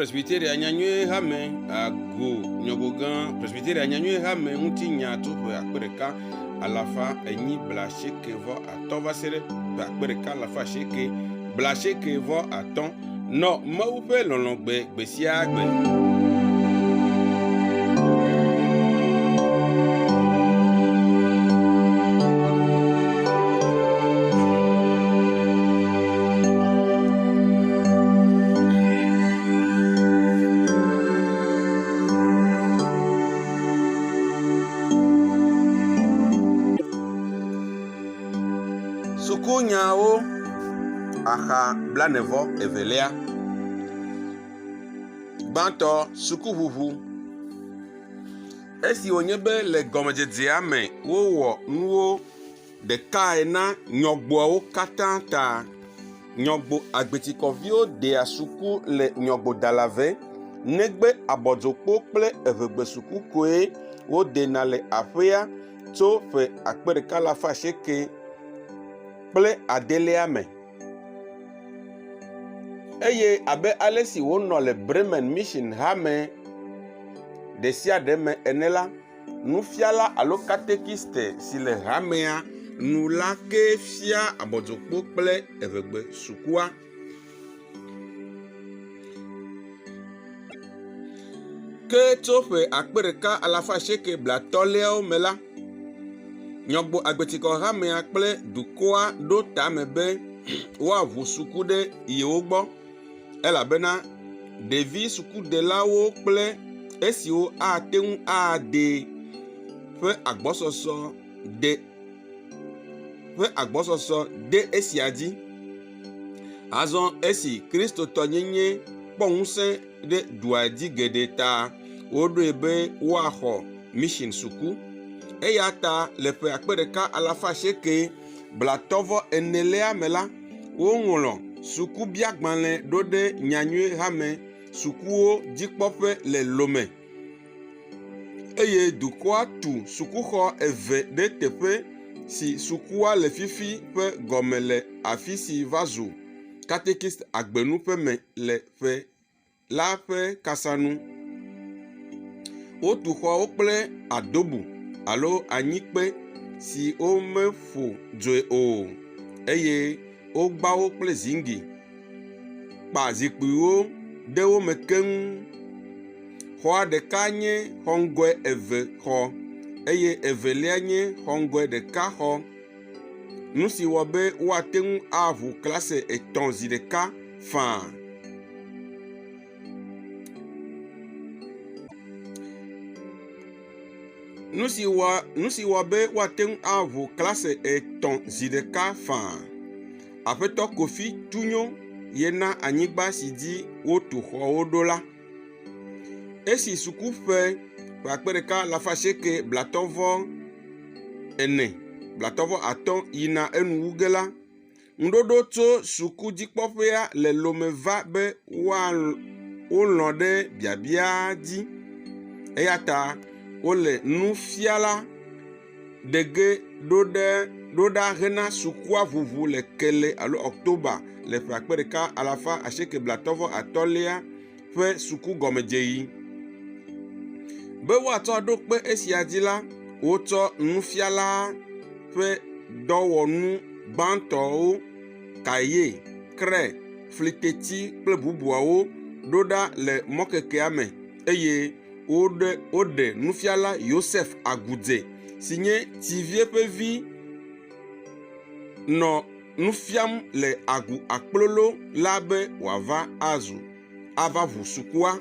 Presbyteria Nyanyui Hame Ago Nyɔgogã Presbyteria Nyanyui Hame ŋutinya tso ƒe 1485 va se ɖe ƒe 1893 nɔ Mawu ƒe lɔlɔ̃gbe gbe sia gbe. Sukunyawo axa blanevɔ evelia. Gbãtɔ, sukuʋuʋu. Esi wònye be le gɔmedzedzea me wowɔ nuwo ɖekae na nyɔgboawo katã ta, nyɔgbo agbetsikɔviwo dea suku le nyɔgbodalave negbe abɔdzokpo kple eʋegbesuku koe wodena le aƒea tso ƒe 1880 me. Eye abe ale si wònɔ le Bremen Mission Hame ɖesiaɖe me ene la, nufiala alo katekiste si le hamea nu la kee fiaa abɔdzokpo kple eʋegbe sukua. Ke tso ƒe 1830liawo me la, Nyɔgbo Agbetsikɔ hamea kple dukɔa ɖo tame be woaʋu suku ɖe yewo gbɔ elabena ɖevi sukudelawo kple esiwo ate ŋu adee ƒe agbɔsɔsɔ de ƒe agbɔsɔsɔ de esia dzi. Azɔ esi Kristotɔnyenye kpɔ ŋusẽ ɖe dua dzi geɖe ta, woɖoe be woaxɔ mission suku. Eya ta le ƒe 1834 me la, woŋlɔ sukubiagbalẽ ɖo ɖe Nyanyui Hame Sukuwo Dzikpɔƒe le Lome, eye dukɔa tu sukuxɔ eve ɖe teƒe si sukua le fifi ƒe gɔme le afi si va zu Katekist Agbenuƒeme le ƒe la ƒe kasanu. Wotu xɔawo kple adobu alo anyikpe si womeƒo dzoe o eye wogba wo kple zingi, kpa zikpuiwo ɖe wo me keŋ. Xɔa ɖeka nye xɔŋgɔe eve xɔ eye evelia nye xɔŋgɔe ɖeka xɔ. Nu si wɔ be woate ŋu aʋu klase etɔ̃ zi ɖeka faa. Nu si wɔ nu si wɔ be woate ŋu aʋu klase etɔ̃ zi ɖeka faa. Aƒetɔ Kofi Tunyo ye na anyigba si dzi wotu xɔwo ɖo la. Esi sukuƒe ƒe 1834 35 yina enu wu ge la, ŋuɖoɖo tso sukudzikpɔƒea le Lome va be wolɔ̃ ɖe biabiaa dzi eya ta wole nufiala ɖe ge ɖo ɖa hena sukua ʋuʋu le kele alo Ɔktoba le ƒe 1835 ƒe sukugɔmedzeɣi. Be woatsɔ aɖo kpe esia dzi la, wotsɔ nufiala ƒe dɔwɔnu gbãtɔwo, kaye, kre, fliteti kple bubuawo ɖo ɖa le mɔkekea me eye woɖe woɖe nufiala Yosef Agudze si nye Tivie ƒe vi nɔ nu fiam le agu akplolo la be wòava azu ava ʋu sukua.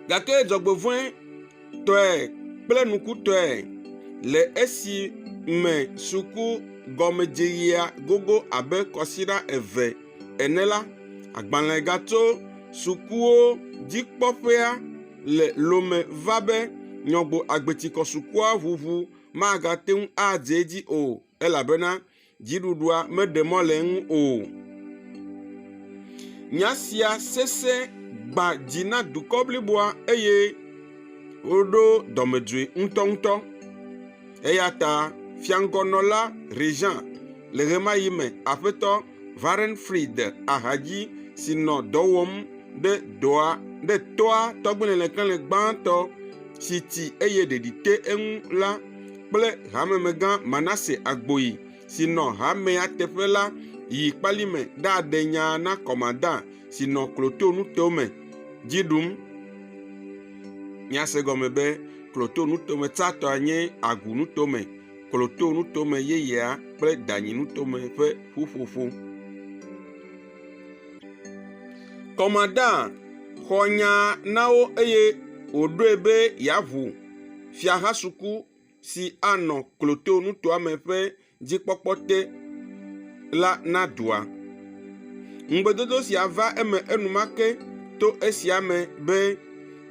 Gake dzɔgbevɔ̃etɔe kple nukutɔe, le esi me suku gɔmedzeɣia gogo abe kɔsiɖa eve ene la, agbalẽ gatso sukuwo dzikpɔƒea le Lome va be Nyɔgbo Agbetsikɔ Sukua ʋuʋu magate ŋu adze edzi o elabena dziɖuɖua meɖe mɔ le eŋu o. Nya sia sese gbã dzi na dukɔ bliboa eye woɖo dɔmedzoe ŋutɔŋutɔ. Eya ta fiaŋgɔnɔla Regent le ɣemaɣi me, Aƒetɔ Warenfried Ahadzi si nɔ dɔ wɔm ɖe dɔa ɖe tɔa tɔgbuilẽlẽklẽ gbãtɔ si ti eye ɖeɖi te eŋu la kple hamemegã Manase Agboyi si nɔ hamea teƒe la yi kpalime ɖaɖe nya na kɔmanda si nɔ Kloto nutome dzi ɖum. Míase gɔme be Kloto nutome tsãtɔa nye Agu nutome, Kloto nutome yeyea kple Danyi nutome ƒe ƒuƒoƒo. Kɔmanda xɔ nya na wo eye wòɖoe be yeaʋu fiahasuku si anɔ Kloto nutoa me ƒe dzikpɔkpɔ te la na dua. Ŋugbedodo sia va eme enumake to esia me be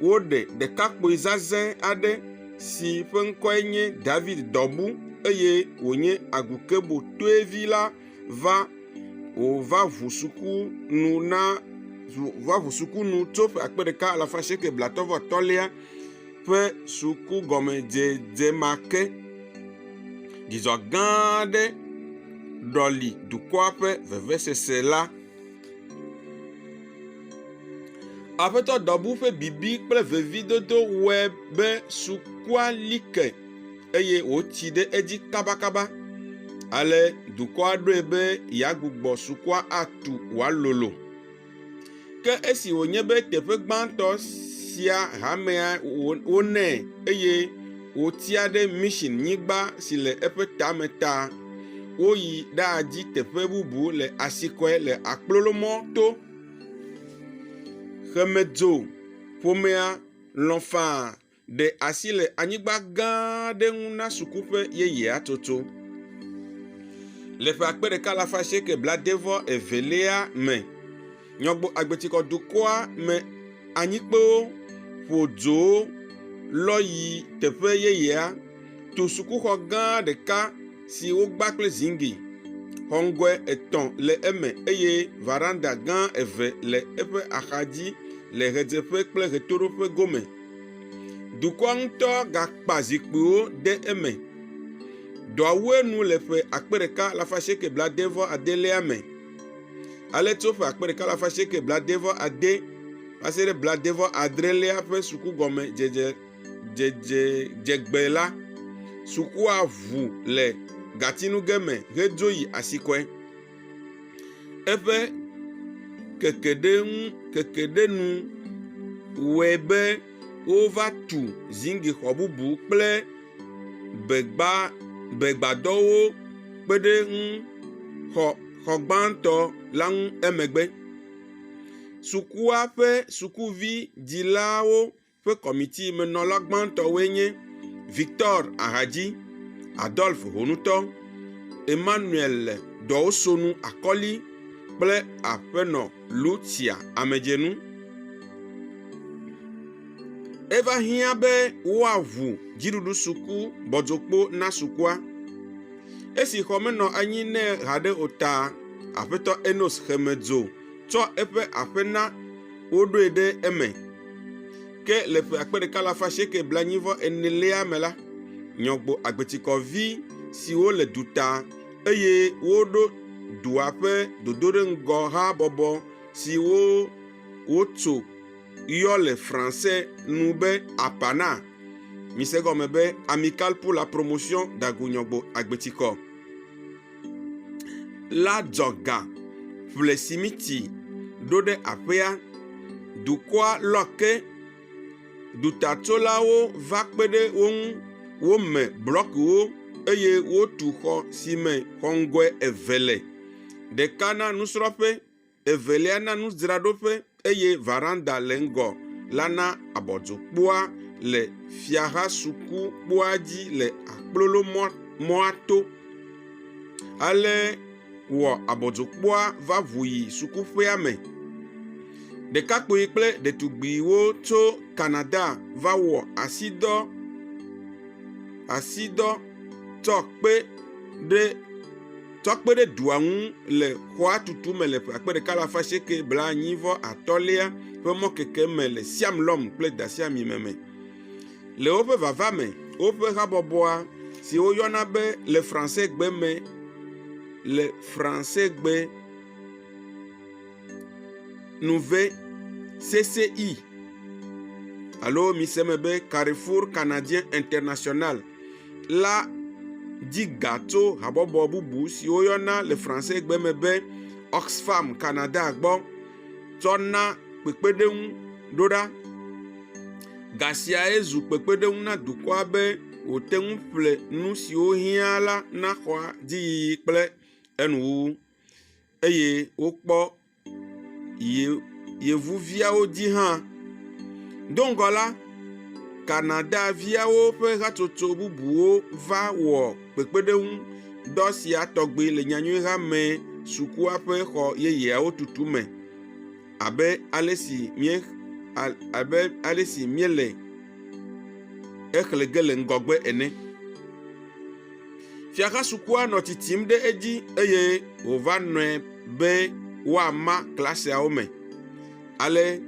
woɖe ɖekakpui zazɛ̃ aɖe si ƒe ŋkɔe nye David Dɔbu eye wònye Agukebo toevi la va wòva ʋu suku nu na va ʋu suku nu tso ƒe 1833 ƒe sukugɔmedzedze ma ke. Dzidzɔ gã aɖe ɖɔli dukɔa ƒe vevesese la. Aƒetɔ Dɔbu ƒe bibi kple vevidodo wɔe be sukua li ke eye wòtsi ɖe edzi kabakaba. Ale dukɔa ɖoe be yeagbugbɔ sukua atu wòalolo. Ke esi wònye be teƒe gbãtɔ sia hamea wonɛ eye wòtia ɖe mission nyigba si le eƒe tame ta, woyi ɖadi teƒe bubu le asikɔe le akplolomɔ to. Xemedzo ƒomea lɔ̃ faa ɖe asi le anyigba gã aɖe ŋu na sukuƒe yeyea tsotso. Le ƒe 1882 me, Nyɔgbo Agbetsikɔ dukɔa me anyikpewo ƒo dzowo lɔ yi teƒe yeyea, tu sukuxɔ gã ɖeka si wogba kple zingi. Xɔŋgɔe etɔ̃ le eme eye varanda gã eve le eƒe axadzi le ɣedzeƒe kple ɣetoɖoƒe gome. Dukɔa ŋutɔ gakpa zikpuiwo de eme. Dɔa wu enu le ƒe 1889 me. Ale tso ƒe 1890 va se ɖe 86 ƒe sukugɔmedzedze dzedzedzegbe la, sukua ʋu le gatinuge me hedzo yi asikɔe. Eƒe kekeɖenu wɔe be wova tu zingixɔ bubu kple begbadɔwo kpe ɖe ŋu xɔ gbãtɔ la ŋu emegbe. Sukua ƒe sukuvi dzilawo ƒe kɔmiti me nɔla gbãtɔwoe nye Victor Ahadzi, Adolphe Honutɔ, Emmanuel Dɔwosonu Akɔli kple Aƒenɔ Lucia Amedzenu. Eva hiã be woaʋu dziɖuɖusuku bɔdzokpo na sukua. Esi xɔ menɔ anyi nɛ haɖe o ta, Aƒetɔ Enos Xemedzo tsɔ eƒe aƒe na woɖoe ɖe eme. Ke le ƒe 1894 me la, Nyɔgbo Agbetsikɔvi siwo le duta eye woɖo dua ƒe dodoɖeŋgɔhabɔbɔ si wotso yɔ le Franse nu be APANA, mise egɔme be Amicale pour la Promotion d'Agu-Nyɔgbo Agbetsikɔ, la dzɔ ga ƒle simiti ɖo ɖe aƒea. Dukɔa lɔ ke dutatsolawo va kpe ɖe wo ŋu wome blɔkiwo eye wotu xɔ si me xɔŋgɔe eve le, ɖeka na nusrɔ̃ƒe evelia na nudzraɖoƒe eye varanda le ŋgɔ la na abɔdzokpoa le fiahasukukpoa dzi le akplolo mɔa to. Ale wɔ abɔdzokpoa va ʋu yi sukuƒea me. Ɖekakpui kple ɖetugbiwo tso Canada va wɔ asidɔ asidɔ tsɔ kpe ɖe Tsɔ kpe ɖe dua ŋu le xɔa tutu me le ƒe 1895 ƒe mɔkeke me le Siam Lom kple Dasiamime me. Le woƒe vava me, woƒe habɔbɔa si woyɔna be le Fransegbe me le Fransegbe. Nuve, CCI, alo mise me be Carrefour Canadien International la di ga tso habɔbɔ bubu si woyɔna le Fransegbe me be Oxfam Canada gbɔ tsɔ na kpekpeɖeŋu ɖo ɖa. Ga siae zu kpekpeɖeŋu na dukɔa be wòte ŋu ƒle nu siwo hiã la na xɔa dziyiyi kple enuwuwu eye wokpɔ yevuviawo dzi hã. Do ŋgɔ la, Canadaviawo ƒe hatsotso bubuwo va wɔ kpekpeɖeŋu dɔ sia tɔgbi le Nyanyui Hame Sukua ƒe xɔ yeyeawo tutu me abe ale si mí abe ale si míele exlẽ ge le ŋgɔgbe ene. Fiaxasukua nɔ tsitsim ɖe edzi eye wòva nɔe be woama klasiawo me. Ale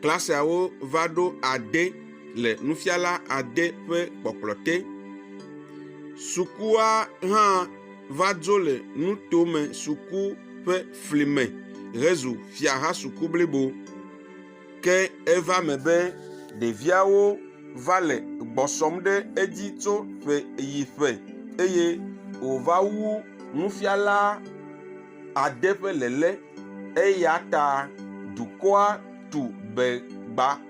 klasiawo va ɖo ade le nufiala ade ƒe kpɔkplɔ te. Sukua hã va dzo le nutome suku ƒe fli me hezu fiahasuku blibo. Ke eva eme be ɖeviawo va le gbɔ sɔm ɖe edzi tso ƒe yi ƒe eye wòva wu nufiala ade ƒe lelé. Eya ta dukɔa tu begba,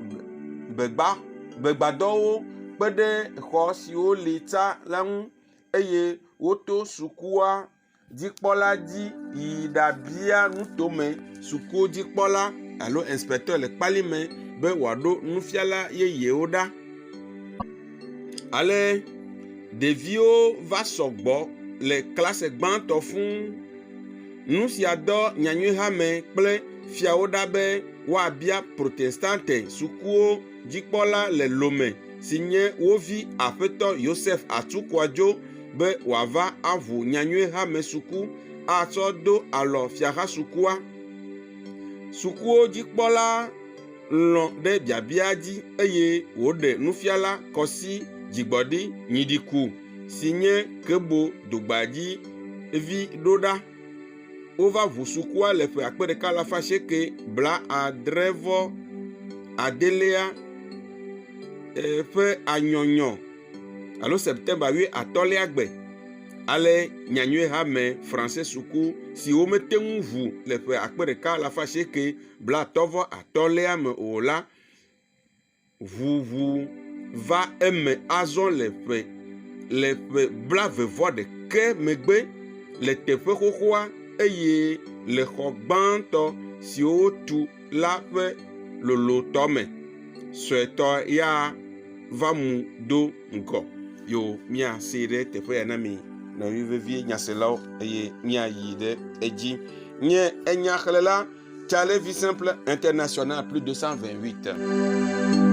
begba, begbadɔwo kpe ɖe xɔ siwo li tsã la ŋu eye woto sukua dzikpɔla dzi yi ɖabia nutome sukuwo dzikpɔla alo inspecteur le kpalime be wòaɖo nufiala yeyewo ɖa. Ale ɖeviwo va sɔgbɔ le klase gbãtɔ fũu. Nu sia dɔ nyanyuihame kple fiawo ɖa be woabia Protestante sukuwo dzikpɔla le Lome si nye wo vi Aƒetɔ Yosef Atsu-Kwadwo be wòava aʋu Nyanyui Hame Suku atsɔ do alɔ Fiahasukua. Sukuwo dzikpɔla lɔ̃ ɖe biabiaa dzi eye wòɖe nufiala Kɔsi Dzigbɔɖi Nyiɖiku si nye Kebo Dogbadzi vi ɖo ɖa. Wova ʋu sukua le ƒe akpe ɖeka alafa asieke bla adre vɔ adelia ƒe anyɔnyɔ alo September wuiatɔ̃lia gbe. Ale Nyanyui Hame Franse Suku si womete ŋu ʋu le ƒe akpe ɖeka alafa asieke blaatɔ̃ vɔ atɔ̃lia me o la ʋuʋu va eme azɔ le ƒe le ƒe blaeve vɔ ɖekɛ megbe le teƒe xoxoa eye le xɔ gbãtɔ siwo wotu la ƒe lolotɔ me. Suetɔ ya va mu do ŋgɔ. Yo míasee ɖe teƒe ya na mi nɔvi vevi nyaselawo eye míayi ɖe edzi. Nye enyaxlẽla Charlie Vie Simple International plus 228.